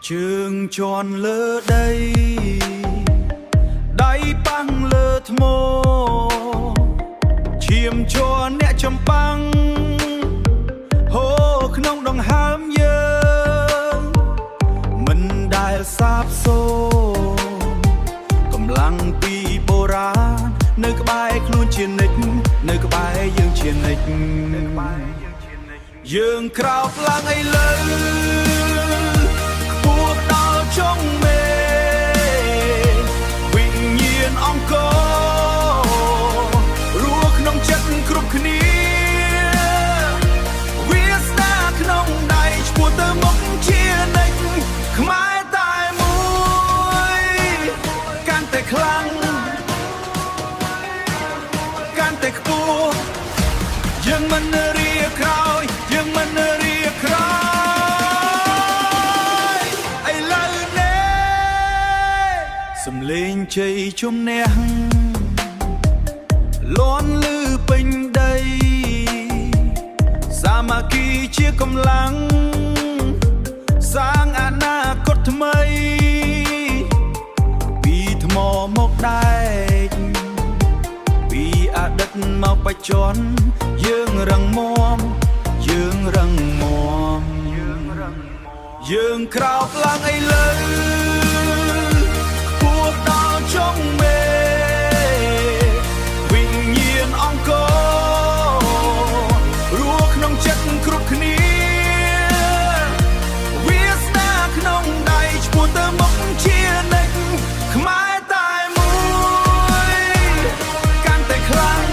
ជើងជន់លើដីដៃប៉ាំងលើថ្មឈាមជ័រអ្នកចម្បាំងហូរក្នុងដង្ហើមយើងមិនដែលសាបសូន្យកម្លាំងពីបុរាណនៅក្បែរខ្លួនជានិច្ចនៅក្បែរយើងជានិច្ចយើងក្រោកឡើងឥឡូវខ្ពស់ដល់ចុងមេឃវិញ្ញាណអង្គររស់ក្នុងចិត្តគ្រប់គ្នាវាសនាក្នុងដៃឆ្ពោះទៅមុខជានិច្ចខ្មែរតែមួយកាន់តែខ្លាំងកាន់តែខ្ពស់ យើងមិនរាក្រោយយើងមិនរាក្រោយឥឡូវនេះសំលេងជ័យជំនះលាន់លឺពេញដីសាមគ្គីជាកម្លាំងសាងអនាគតថ្មីពីថ្មមកដែក ពីអតីតមកបច្ចុប្បន្នយើងរឹងមាំយើងរឹងមាំយើងក្រោកឡើងឥឡូវខ្ពស់ដល់ចុងមេឃវិញ្ញាណអង្គររស់ក្នុងចិត្តគ្រប់គ្នាវាសនាក្នុងដៃឆ្ពោះទៅមុខជានិច្ចខ្មែរតែមួយកាន់តែខ្លាំង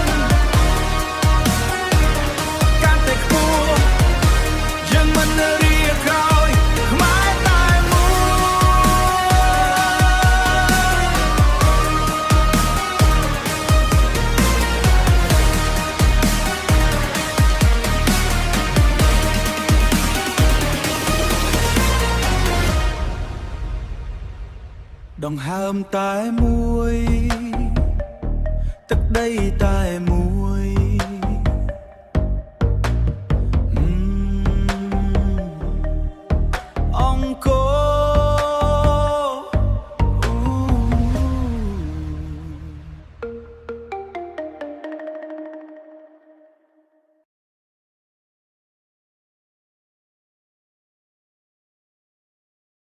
កាន់តែខ្ពស់យើងមិនរាក្រោយខ្មែរតែមួយដង្ហើមតែមួយទឹកដីតែមួយ។